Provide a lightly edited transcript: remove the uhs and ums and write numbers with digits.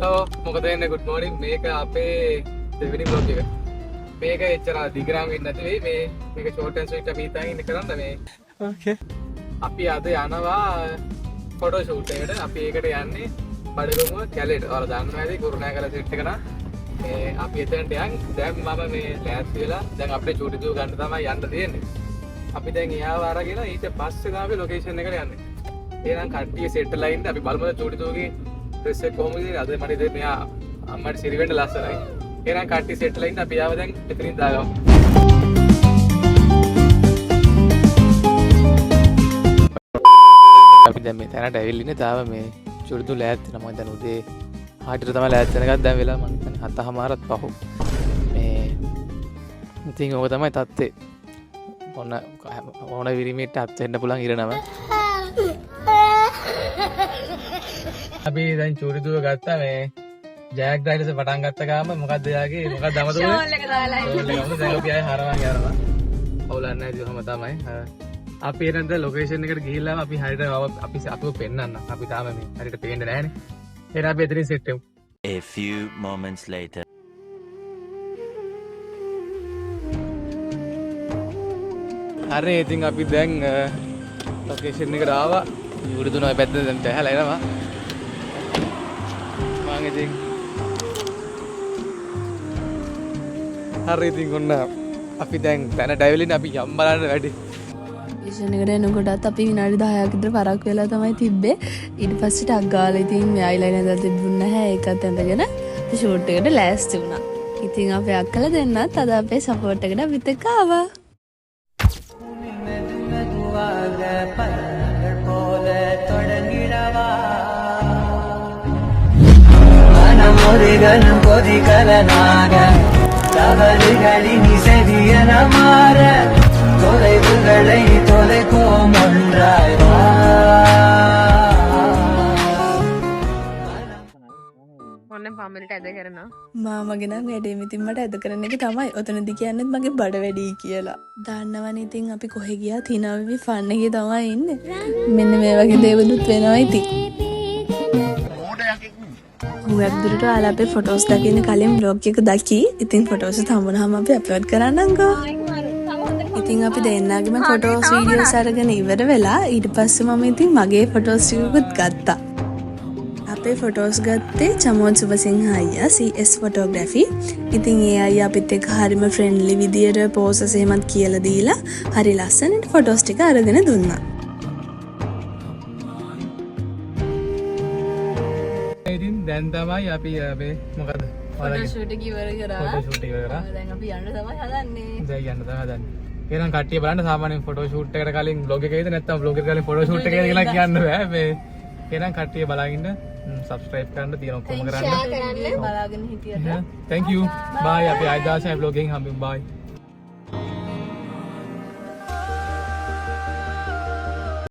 ඔව්, මොකද වෙන්නේ? Good morning. මේක අපේ දෙවෙනි vlog එක. මේක එච්චර දිග නම් වෙන්නේ නැති වෙයි. මේ මේක short and sweet අපි හිතාගෙන ඉන්න කරන්න මේ. ඕකේ. අපි අද යනවා ෆොටෝ ෂූට් එකට. අපි ඒකට යන්නේ බඩගමුව කැලේට. ඔයාලා දන්නවා ඇති කුරුණෑගල සෙට් එක නම්. මේ අපි එතනට යන්. දැන් මම මේ ලෑස්ති වෙලා දැන් අපිට චූටි දුව ගන්න තමයි යන්න තියෙන්නේ. අපි දැන් එයාව අරගෙන ඊට පස්සේ තමයි අපි ලොකේෂන් එකට යන්නේ. එහෙනම් කට්ටිය සෙට් වෙලා ඉන්න. අපි බලමුද චූටි දුවගේ ඩ්‍රෙස් එක කොහොමද කියලා. අද මට ඉතින් මෙයා අම්මට සිරි වෙන්න ලස්සනයි. එහෙනම් කට්ටිය සෙට් වෙලා ඉන්න. අපි එයාව දැන් එතනින් දාගමු. අපි දැන් මේ තැනට ඇවිල්ලා ඉන්නේ. තාම මේ චුටි දුව ලෑස්ති වෙනවා. මම දැන් උදේ 8ට තමයි ලෑස්ති වෙන එකත් දැන් වෙලා මං හිතන්නේ 7:30ත් පහු. මේ ඉතින් ඕක තමයි තත්ත්වේ. ඔන්න ඕන විරිමේට හත් වෙන්න පුළුවන් ඉරණම. අපි දැන් චූටි දුව ගත්තා. මේ ජයග්‍රහණයස පටන් ගත්ත ගාම මොකද්ද යාගේ මොකද්ද අමතක වුනේ? ෂෝල් එක දාලා. ෂෝල් එක අමතක. දැන් අපි ආයේ හරවන් යනවා. අවුලක් නැහැ ඉතින් ඔහම තමයි. අපි එනන්ද ලොකේෂන් එකට ගිහිල්ලාම අපි හරියට අපි අපිව පෙන්නන්න. අපි තාම මේ හරියට පේන්නේ නැහනේ. එහෙනම් අපි එතනින් සෙට් වෙමු. A few moments later. හරි ඉතින් අපි දැන් ලොකේෂන් එකට ආවා. චූටි දුව ඔය පැත්තෙන් දැන් බැහැලා එනවා. මං ඉතින් හරි ඉතින් ඔන්න අපි දැන් තැනට ඇවිල්ලා ඉන්නේ. අපි යම් බලන්න වැඩි. ලොකේෂන් එකට එනකොටත් අපි විනාඩි 10ක් විතර පරක් වෙලා තමයි තිබ්බේ. ඊට පස්සේ ටක් ගාලා ඉතින් මේ අයිලයිනර් දාලා තිබුණ නැහැ. ඒකත් ඇඳගෙන අපි ෂූට් එකට ලෑස්ති වුණා. ඉතින් අපේ අක්කලා දෙන්නත් අද අපේ සපෝට් එකට අපිත් එක්ක ආවා. මාමගේ නම් වැඩේම ඉතින් මට ඇද කරන එක තමයි. ඔතනදි කියන්නේත් මගේ බඩ වැඩි කියලා. දන්නවනේ ඉතින් අපි කොහෙ ගියත් හිනා වෙවි ෆන් එකේ තමයි ඉන්නේ. මෙන්න මේ වගේ දේවලුත් වෙනවා ඉතින්. හුඟක් දුරට ඔයාලා අපේ ෆොටෝස් දකින්න කලින් ව්ලොග් එක දකි. ඉතින් ෆොටෝස් හම්බුනහම අපි අප්ලෝඩ් කරන්නම්කෝ. ඉතින් අපි දෙන්නාගේම ෆොටෝස් වීඩියෝස් අරගෙන ඉවර වෙලා ඊට පස්සේ මම ඉතින් මගේ ෆොටෝස් ටිකකුත් ගත්තා. අපේ ෆොටෝස් ගත්තේ චමෝත් සුබසිංහ අයියා CS photography. ඉතින් ඒ අයියා අපිත් එක්ක හරිම ෆ්‍රෙන්ඩ්ලි විදියට පෝසස් එහෙමත් කියලා දීලා හරි ලස්සනට ෆොටෝස් ටික අරගෙන දුන්නා. ඉතින් දැන් තමයි අපි මේ මොකද? ෆොටෝ ෂූට් එක ඉවර කරා. ෆොටෝ ෂූට් ඉවර කරා. දැන් අපි යන්න තමයි හදන්නේ. දැන් යන්න තමයි හදන්නේ. එහෙනම් කට්ටිය බලන්න සාමාන්‍යයෙන් ෆොටෝ ෂූට් එකට කලින් ව්ලොග් එක වේද නැත්නම් ව්ලොග් එකට කලින් ෆොටෝ ෂූට් එක වේද කියලා කියන්න බෑ. මේ එහෙනම් කට්ටිය බලන් ඉන්න. සබ්ස්ක්‍රයිබ් කරන්න තියෙන ඔක්කොම කරන්න. බලාගෙන හිටියට. Thank you. Bye. අපි ආයෙ දවසක් ව්ලොග් එකෙන් හම්බෙමු. Bye.